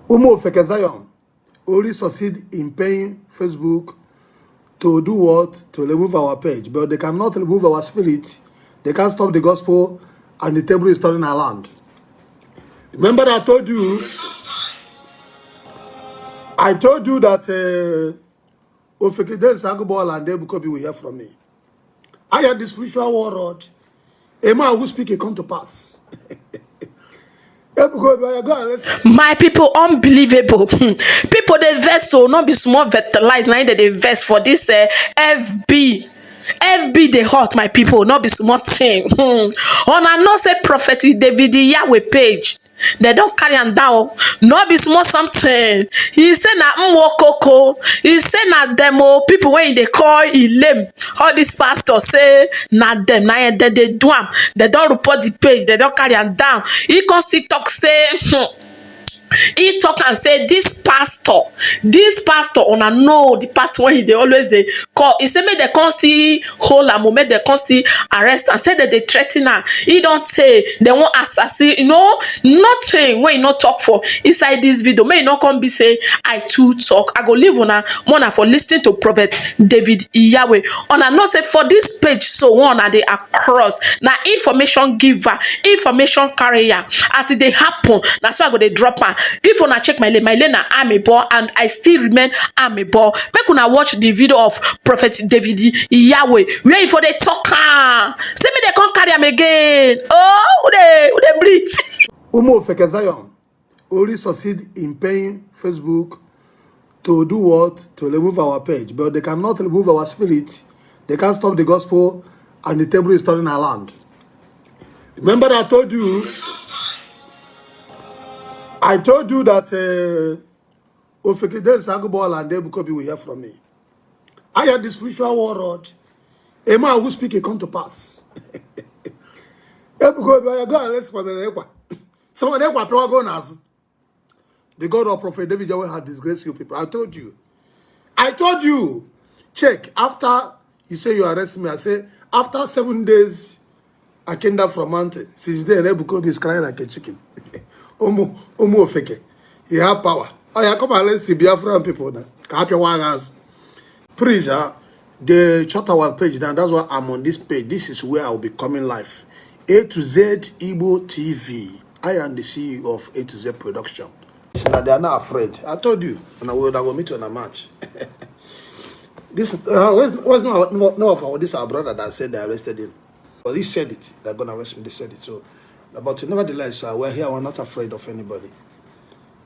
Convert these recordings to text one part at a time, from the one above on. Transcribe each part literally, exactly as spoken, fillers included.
Umu Ofeke Zion only succeed in paying Facebook to do what? To remove our page. But they cannot remove our spirit. They can't stop the gospel, and the table is turning around. Remember that I told you, I told you that uh, Ofeke Dennis Agbola and Ebuka Obi will hear from me. I had the spiritual world. A man who speak it come to pass. Ebuka Obi, go and listen. My people, unbelievable. People dey vex, so no be small fertilize. Now they dey vex for this uh, F B. F B dey hot, my people, no be small thing. Una know say Prophet David Yahweh page, they don't carry am down. No be small something. He say na Mwokoko. He say na demo. People when they call Ilem. All these pastors say na them. Na dem they do am. They don't report the page. They don't carry am down. He come still talk say. Hmm, he talk and say this pastor, this pastor, una know the pastor when he dey always dey call. He say make dem come still hold am, make dem come still arrest am. Say that they threaten am. He don't say they want assassin. You know nothing when he not talk for inside this video. May he not come be say I too talk. I go leave una more na for listening to Prophet David Yahweh. Una know say for this page so one na dey cross na information giver, information carrier. As it dey happen, na so I go dey drop am. If una check my lane, my lane na amebo, and I still remain amebo. Make una watch the video of Prophet David Yahweh where if they talk am, say me they can't carry am again. Oh, who they who they breathe? Umu Ofeke Zion only succeed in paying Facebook to do what? To remove our page. But they cannot remove our spirit. They can't stop the gospel, and the table is turning around. Remember that I told you, I told you that uh, Ofeke Dennis Agbola and Ebuka Obi will hear from me. I had the spiritual world. A man who speak it come to pass. Ebuka Obi, go and listen for me. Some of them were go now. The God of Prophet David Yahweh had disgraced you people. I told you. I told you. Check. After you say you arrest me, I say, after seven days, I came down from mountain. Since then, Ebuka Obi is crying like a chicken. Omo, Omo Ofeke. He have power. Oh, yeah, come and arrest the Biafran people now. Can help your one hands. Please, uh, they shut our page down. That's why I'm on this page. This is where I'll be coming live. A to Z Igbo T V. I am the C E O of A to Z Production. Now they are not afraid. I told you. And I will, I will meet you on a match. This uh, where's, where's no, no, no of our this our brother that said they arrested him. But he said it. They're gonna arrest me. They said it. So, but nevertheless, uh, we're here. We're not afraid of anybody.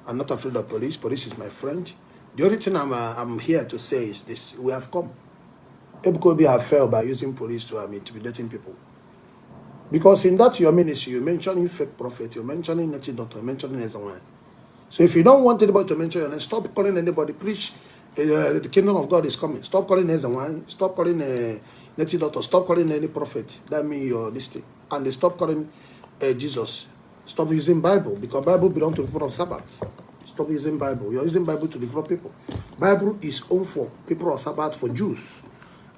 I'm not afraid of police. Police is my friend. The only thing I'm uh, I'm here to say is this: we have come. Ebuka Obi have failed by using police to um, intimidating people. Because in that your ministry, you're mentioning fake prophet, you're mentioning native doctor, you're mentioning Ezewine. So if you don't want anybody to mention your name, stop calling anybody. Preach uh, the kingdom of God is coming. Stop calling Ezewine. Stop calling uh, native doctor. Stop calling any prophet. That means you're this thing. And they stop calling uh, Jesus. Stop using Bible because Bible belongs to people of Sabbath. Stop using Bible. You're using Bible to defraud people. Bible is owned for people of Sabbath, for Jews.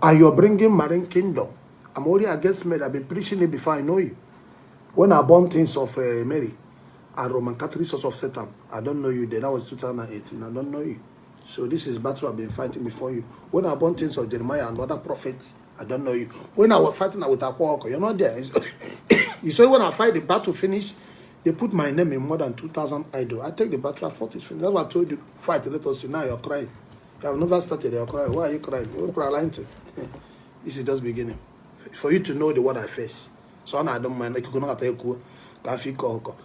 And you're bringing marine kingdom. I'm only against men. I've been preaching it before I know you. When I born things of uh, Mary and Roman Catholic Sons of Satan, I don't know you then. That was two thousand eighteen. I don't know you. So this is battle I've been fighting before you. When I born things of Jeremiah and other prophets, I don't know you. When I was fighting with Akwoko, you're not there. It's- you say when I fight the battle finish, they put my name in more than two thousand idol. I take the battle, I fought it finish. That's why I told you, fight, let us see. Now you're crying. You have never started, you're crying. Why are you crying? You're crying. This is just beginning. For you to know the what I face. So I don't mind. Like you cannot take cool. Can feel call.